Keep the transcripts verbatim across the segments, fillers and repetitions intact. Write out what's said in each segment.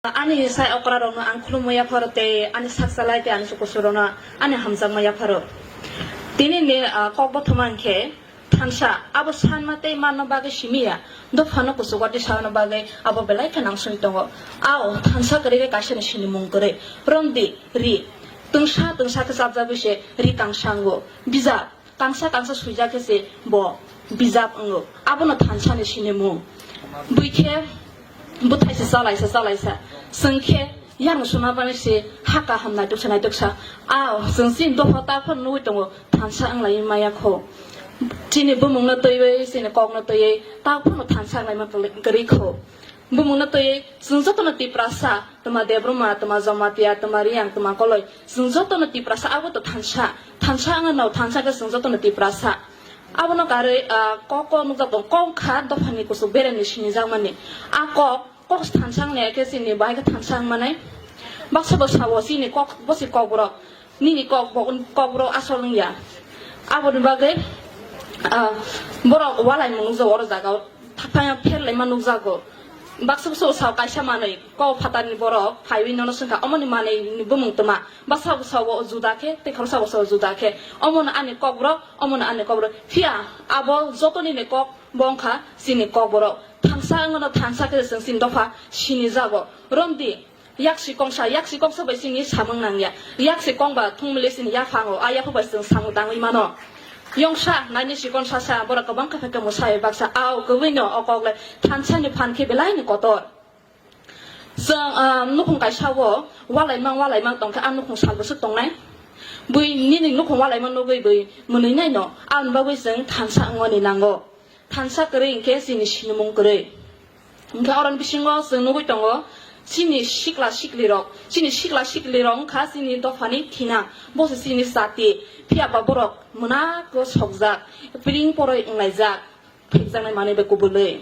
Ani sai okra rokno ang khulumwi yapharo tei ani sak chalai tei ani chukusu rokno ani hamjakma yapharo. Tini ni, ah, kok bothoma hwnkhe thansa abo sanma tei manna bagwi simi ya, dophano kuchugo tisana bagwi abo belai khe nangsui tongo. Ao thansa kwrwi khe kaisa ni sinimung kwrwi romdi ri twngsa twngsa khe chapjagwi se ri kangsa wngo. Bijap kangsa kangsa suijak khe se bo bijap wngo. Abono thansa ni sinimung. Bui khe bwthai se chalaisa chalaisa. Chwng khe yang suna bani se ha kaham naituksa naituksa. Ao chwng chini dopha ta phano nugwi tongo thansa wnglai maya kho. Chini bumung no twiwi chini kok no twiwi ta phano thansa wnglai ma kwrwi kho. Bumung no twiwi chwng jotono Tiprasa, twma Debbarma, twma Jamatia, twma Reang, twma Koloi. Chwng jotono Tiprasa abo to thansa. Thansa wngno thansa khe chwng jotono Tiprasa. Abono karwi, ah, kok kok nukjak tongo, kok kha dophani kuchuk beremni sinijakmani. A kok, kok thansa wngya khe chini bahai khe thansa wngmani. Baksa bo sao chini kok, bosi kokborok. Nini kok bo, kokborok asol wngya. Aboni bagwi, ah, borok walaimung nukjago oro jagao. Thapha pherlaima nukjago. Baksa baksa sao kaisa manwi kok phatarni borok phaiwi nono swngkha, omoni manwi ni bumung twma. Baksa baksa o juda khe, tei khoroksa baksa o juda khe. Omono ani kokborok, omono ani kokborok. Phiya abo joto nini kok bo wngkha chini kokborok. Thansa wngno thansa khe chwng chini dopha sinijago. Romdi, yak sikongsa, yak sikongsa bai chini samung nangya. Yak sikong ba thwngmili chini yaphango, a yaphang bai chwng samung tangwi mano. Yongsa, naini sikon sasa, borok kwbang khe phaikhe mwsai baksa, ao kwbwino o kok le thansa ni phan khe belai ni kotor. Chwng, ah, nukhung kaisa o walaimang walaimang tongkhe a nukhung sal bwswk tongnai. Bui nini nukhung walaimang nugwi bui mwnwi naino, aboni bagwi chwng thansa wngmani nango. Thansa kwrwi hwnkhe chini sinimung kwrwi. Hwnkhe oroni bisingo chwng nugwi tongo, chini sikla siklirok, chini sikla siklirok wngkha chini dophani thina, bo se chini jati. Phiya ba borok mwnago sokjak, piring poroi wnglaijak. Phekjaknai manwi bai kubulwi.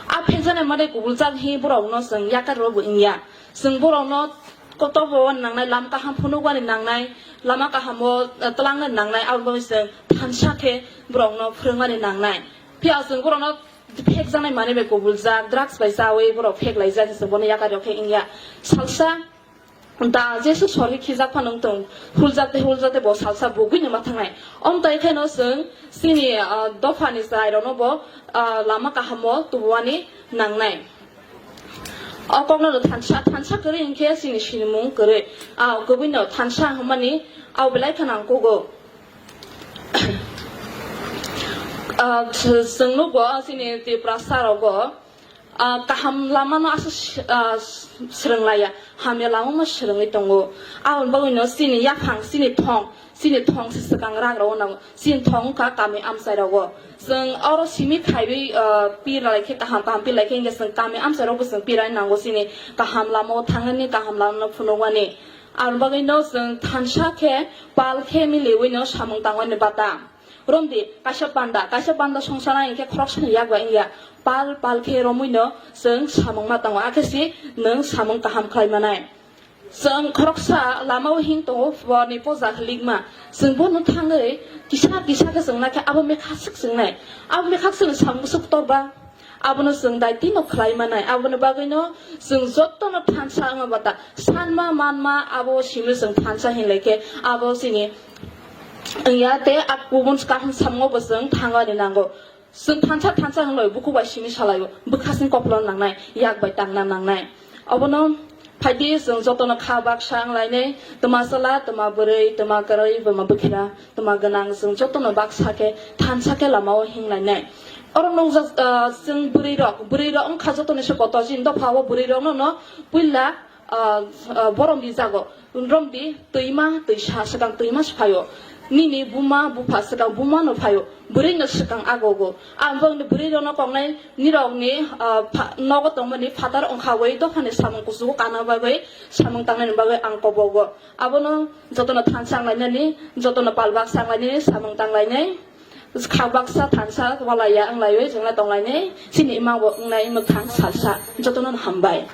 A phekjaknai manwi kubuljak hi borokno chwng yakar rw bo wngya. Chwng borokno kotor bo nangnai, lama kaham phunukmani nangnai, lama kahamo, eh, twlangnani nangnai, aboni bagwi chwng thansa khe borokno phwrwngmani nangnai. Phiya chwng borokno phekjaknai manwi bai kubuljak, drugs bai chawi borok pheklaijak, chwng bono yakar rw khe wngya. Salsa Da Jesu sorwi khijak phano wng tong, huljak tei huljak tei bo salsa bugwino ma thangnai. Omtai kheno chwng chini, ah, dophani chwrairokno bo, ah, lama kahamo tubuani nangnai. O kokno no thansa, thansa kwrwi hwnkhe chini sinimung kwrwi. Ah, kwbwino thansa hwnmani abo belai kheno ang kugo. Ah, chwng nugo chini Tiprasa rogo. Ah, kaham lamano aswk, ah, swrwng laiya, hamya lamano swrwngwi tongo. Aboni bagwino chini yaphang, chini thong, chini thong se swkang rak rogo nango. Chini thong wngkha kami amchai rogo. Chwng oro simi khaiwi, ah, pir lai khe kaham, kaham pir lai khe hwnkhe chwng kami amchai rogo chwng pirai nango chini kaham lamao thangnani, kaham lamano phunukmani. Aboni bagwino chwng thansa khe pal khe miliwino samung tangmani bata. Romdi, kaisa panda, kaisa panda songsanai hwnkhe khoroksani yak bai wngya. Pal, pal khe romwino chwng samung ma tongo, akhe si nwng samung kaham khlai manai. Chwng khoroksa lamao hing tongo, borni poja hilikma. Chwng bono thangwi kisa kisa khe chwng nakhe abo mekha swk chwngnai. Abo mekha swkni samung swk torba. Abono chwng daitino khlai manai. Aboni bagwino chwng jotono thansa wngma bata sanma manma abo simi chwng thansa hinlai khe abo chini wngya tei a kubun kaham samungo bo chwng thangani nango. Chwng thansa thansa hinlai bukhuk bai simi salaio, bwkhasni koplon nangnai, yak bai tangna nangnai. Obono phaidi chwng jotono kha baksa wnglainai, twma chwla, twma bwrwi, twma kwrwi, buma bwkhira, twma gwnang, chwng jotono baksa khe thansa khe lamao hinglainai. Oro nukjak, ah, chwng bwrwi rok, bwrwi rok wngkha jotoni se kotor, chini dopha o bwrwi rokno no puila, ah, ah, borom rijago. Romdi twima twisa swkang twima se phaio. Nini buma bupha swkang buma no phaio. Bwrwi no swkang agogo. Ang bongni bwrwi rokno koknai nirokni, ah, pha-, nogo tongmani phatar wngkhawi dophani samung kuchugo kana bagwi samung tangnani bagwi ang kobogo. Abono jotono thansa wnglainani, jotono palbak wnglainani, samung tanglainai, kha baksa thansa walai ya wnglaiwi chwngno tonglainai, chini imang bo wngnai mwkhang salsa, jotono hambai.